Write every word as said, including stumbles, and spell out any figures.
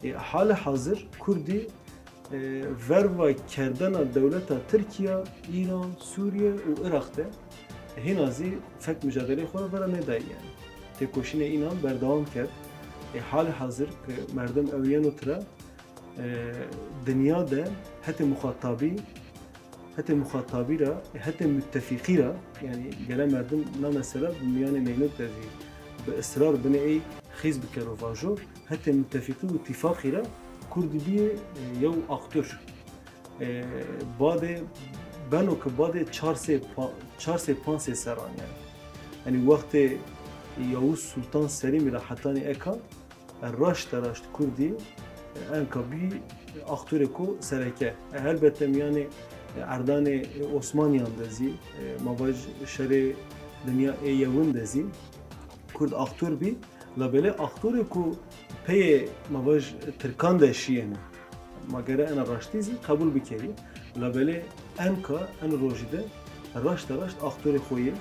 E, hali hazir Kurdî e, verva kerdena dewleta Tirkîya, Îran, Sûrîye û Iraq de hîna zî fek mucadeleyê xo ra vera nêdayî yanî. Têkoşînê înan berdewam kerd. E, hali hazir ke merdim ewîyeno tira, e, dinya de hetê muxatabî, hetê muxatabî ra, e, hetê muttefîqî ra, yanî gele merdim na mesela bi mîyanê neynûk de zî bi israr binê ey xîz bikero vajo, hetê muttefîqî û tîfaqî ra Kurdî bîyê, e, yew aktor. E, badê beno ke badê çar sey pa-, çar sey panc sey serran yanî. Yanî wextê Yavuz Sultan Selîmî ra hetanî eka, e, raşte raşt Kurdî, e, enka bî aktorêko sereke. E, helbete mîyanê, e, erdanê, e, Osmanîyan de zî, e, ma vaj şerê dinya ê yewin de zî Kurd aktor bî. Labelê aktorêko peyê ma vaj Tirkan de şîyêne. Ma gere ena raştî zî qebul bikerî. Labelê enka en rojî de raşte raşt aktorê xo yê.